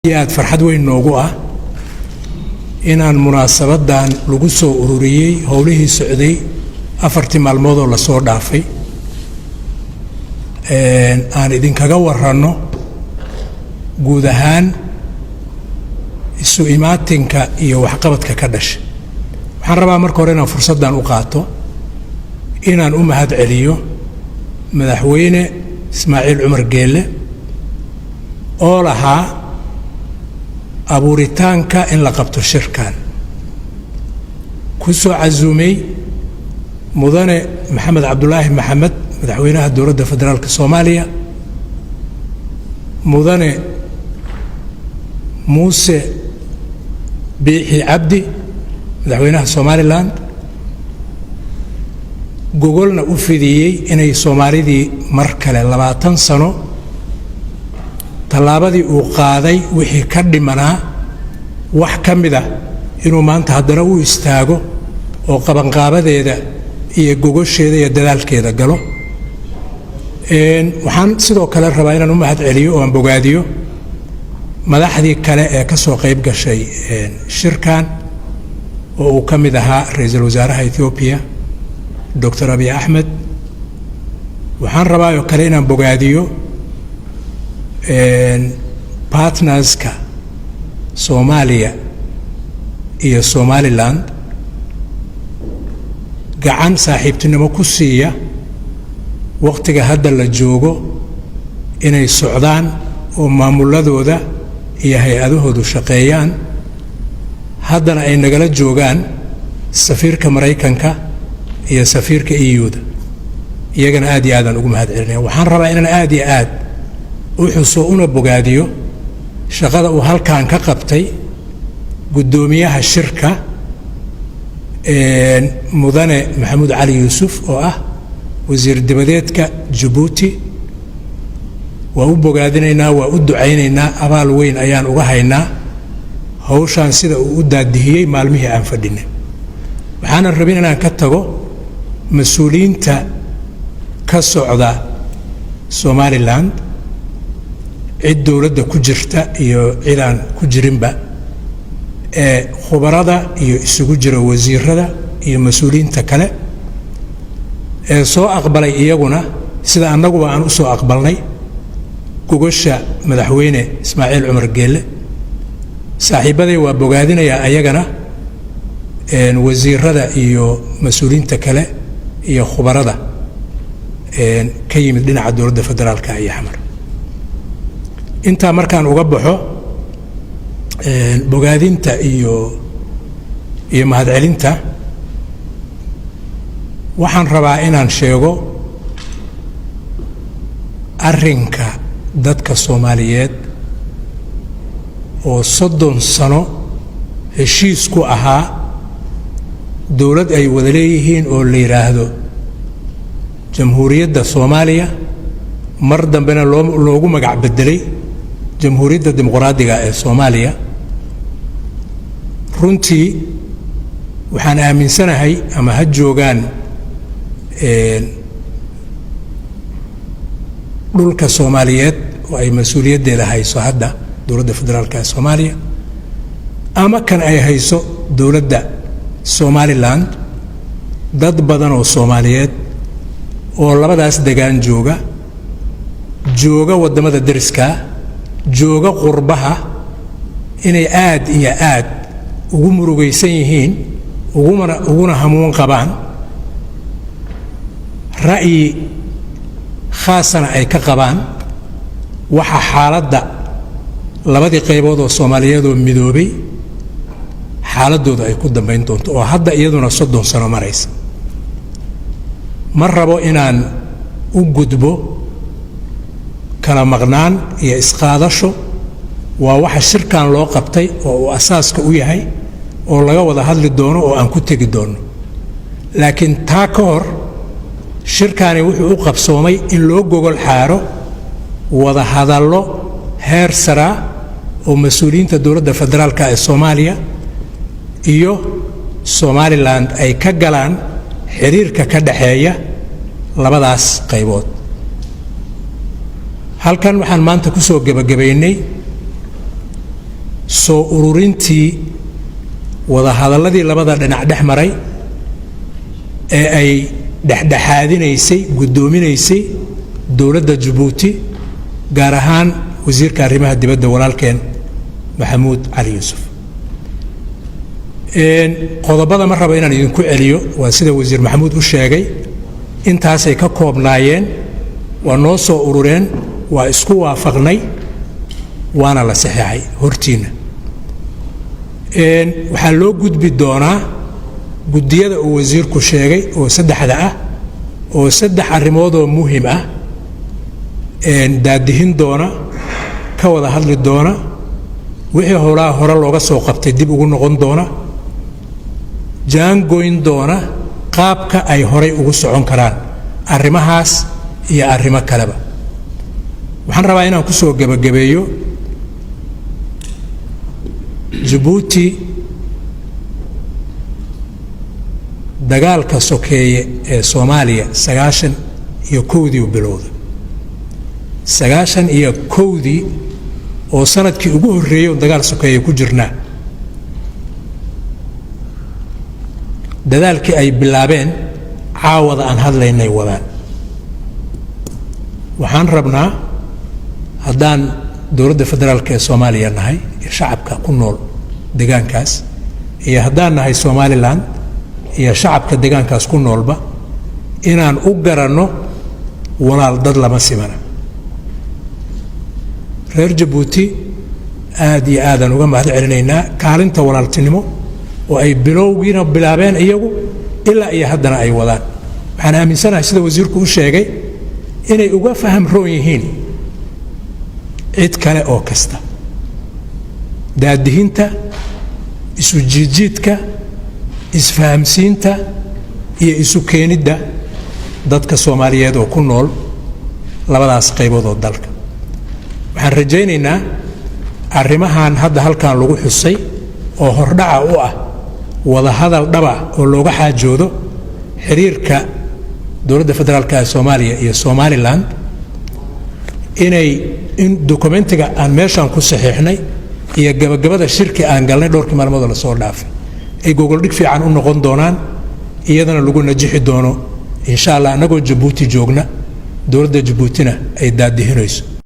Iyo aad farxad weyn noogu ah inaan munaasabaddan lagu soo ururiyey howlihii socday 4tii maalmoodoo lasoo dhaafay aan idinkaga waranno guud ahaan isu imaatinka iyo waxqabadka ka dhashay. Waxaan rabaa marka hore inaan fursaddan u qaato inaan u mahad celiyo Madaxweyne Ismaaciil Cumar Geelle oo lahaa abuuritaanka in la qabto shirkan, ku soo casuumay Mudane Maxamed Cabdulaahi Maxamed, madaxweynaha Dowladda Federaalka Soomaaliya, Mudane Muuse Biixi Cabdi, madaxweynaha Somaliland, gogolna u fidiyey inay Soomaalidii mar kale 20 sano tallaabadii uu qaaday wixii ka dhimanaa wax ka mid ah inuu maanta haddana u istaago oo qabanqaabadeeda iyo gogosheeda iyo dadaalkeeda galo. Waxaan sidoo kale rabaa inaan u mahad celiyo oo aan bogaadiyo madaxdii kale ee ka soo qayb gashay shirkan, oo uu ka mid ahaa ra-iisul wasaaraha Ethoobiya, Doctor Abiy Axmed. Waxaan rabaa oo kale inaan bogaadiyo partnerska Soomaaliya iyo Somaliland gacan saaxiibtinimo ku siiya wakhtiga hadda la joogo inay socdaan oo maamuladooda iyo hay-adahoodu shaqeeyaan, haddana ay nagala joogaan safiirka Maraykanka iyo safiirka EU-da. Iyagana aad iyo aadaan ugu mahad celinaya. Waxaan rabaa inaan aad iyo aad u xuso una bogaadiyo shaqada uu halkan ka qabtay guddoomiyaha shirka, Mudane Maxamuud Cali Yuusuf, oo ah wasiir dibadeedka Jabuuti. Waa u bogaadinaynaa, waa u ducaynaynaa, abaal weyn ayaan uga haynaa hawshaan sida uu u daadihiyey maalmihii aan fadhinay. Waxaanan rabin inaan ka tago mas-uuliyiinta ka socda Somaliland, cid dowladda ku jirta iyo cid aan ku jirinba, ee khubarada iyo isugu jira wasiirada iyo mas-uuliyiinta kale ee soo aqbalay iyaguna sida annaguba aan u soo aqbalnay gogosha Madaxweyne Ismaaciil Cumar Geelle. Saaxiibbaday waa bogaadinayaa ayagana, wasiirada iyo mas-uuliyiinta kale iyo khubarada ka yimid dhinaca dowladda federaalka iyo Xamar. Intaa markaan uga baxo bogaadinta iyo mahadcelinta, waxaan rabaa inaan sheego arrinka dadka Soomaaliyeed oo 30 sano heshiis ku ahaa dowlad ay wada leeyihiin oo la yidhaahdo Jamhuuriyadda Soomaaliya, mar dambena loogu magac bedelay Jamhuuriyadda Dimuqraadiga ee Soomaaliya. Runtii waxaan aaminsanahay, ama ha joogaan dhulka Soomaaliyeed oo ay mas-uuliyaddeeda hayso hadda dowladda federaalka ee Soomaaliya, ama kan ay hayso dowladda Somaliland, dad badan oo Soomaaliyeed oo labadaas degaan jooga, jooga waddamada deriskaa, jooga qurbaha, inay aad iyo aad ugu murugaysan yihiin, ugumana uguna hamuun qabaan, ra'yi khaasana ay ka qabaan waxa xaaladda labadii qaybood oo Soomaaliyeed oo midoobay xaaladooda ay ku dambayn doonto, oo hadda iyaduna 30 sano maraysa. Ma rabo inaan u gudbo kala maqnaan iyo isqaadasho. Waa waxa shirkan loo qabtay oo uu asaaska u yahay oo laga wada hadli doono oo aan ku tegi doono. Laakiin taa ka hor, shirkaani wuxuu u qabsoomay in loo gogol xaaro wada hadallo heer saraa oo mas-uuliyiinta dowladda federaalka ee Soomaaliya iyo Somaliland ay ka galaan xiriirka ka dhaxeeya labadaas qaybood. Halkan waxaan maanta ku soo gebagabaynay Soo ururintii wadahadalladii labada dhinac dhex maray ee ay dhexdhexaadinaysay, guddoominaysay dowladda Jabuuti, gaar ahaan wasiirka arrimaha dibadda walaalkeen Maxamuud Cali Yuusuf. Qodobada ma rabo inaan idinku celiyo, waa sida wasiir Maxamuud u sheegay, intaasay ka koobnaayeen. Waa noo soo urureen, waa isku waafaqnay, waana la saxeexay hortiinna. Waxaa loo gudbi doonaa guddiyada uu wasiirku sheegay oo saddexda ah, oo saddex arrimoodoo muhim ah daadihin doona, ka wada hadli doona, wixii howlaha hore looga soo qabtay dib ugu noqon doona, jaangoyn doona qaabka ay horay ugu socon karaan arrimahaas iyo arrimo kaleba. Waxaan rabaa inaan ku soo gebagabeeyo: Jabuuti dagaalka sokeeye ee Soomaaliya 91-dii u bilowday, 91-dii oo sanadkii ugu horreeyey oo dagaal sokeeye ku jirnaa. Dadaalkii ay bilaabeen caawada aan hadlaynay wadaan. Waxaan rabnaa haddaan dowladda federaalka ee Soomaaliya nahay iyo shacabka ku nool deegaankaas, iyo haddaan nahay Somalilan iyo shacabka deegaankaas ku noolba, inaan u garanno walaal dad lama simana. Reer Jabuuti aad iyo aadaan uga mahad celinaynaa kaalinta walaaltinimo oo ay bilowgiina bilaabeen iyagu, ilaa iyo haddana ay wadaan. Waxaan aaminsanahay, sida wasiirku u sheegay, inay uga faham roon yihiin cid kale oo kasta daadihinta, isu jiidjiidka, isfahamsiinta iyo isu keenidda dadka Soomaaliyeed oo ku nool labadaas qaybood oo dalka. Waxaan rajaynaynaa arrimahan hadda halkan lagu xusay oo hordhaca u ah wadahadal dhaba oo looga xaajoodo xiriirka dowladda federaalka ee Soomaaliya iyo Somalilan, inay in dokumentiga aan meeshaan ku saxiixnay iyo gabagabada shirki aan galnay dhowrkii maalmoodoo lasoo dhaafay ay gogoldhig fiican u noqon doonaan, iyadana lagu najixi doono, insha Allah, annagoo Jabuuti joogna, dowladda Jabuutina ay daadihinayso.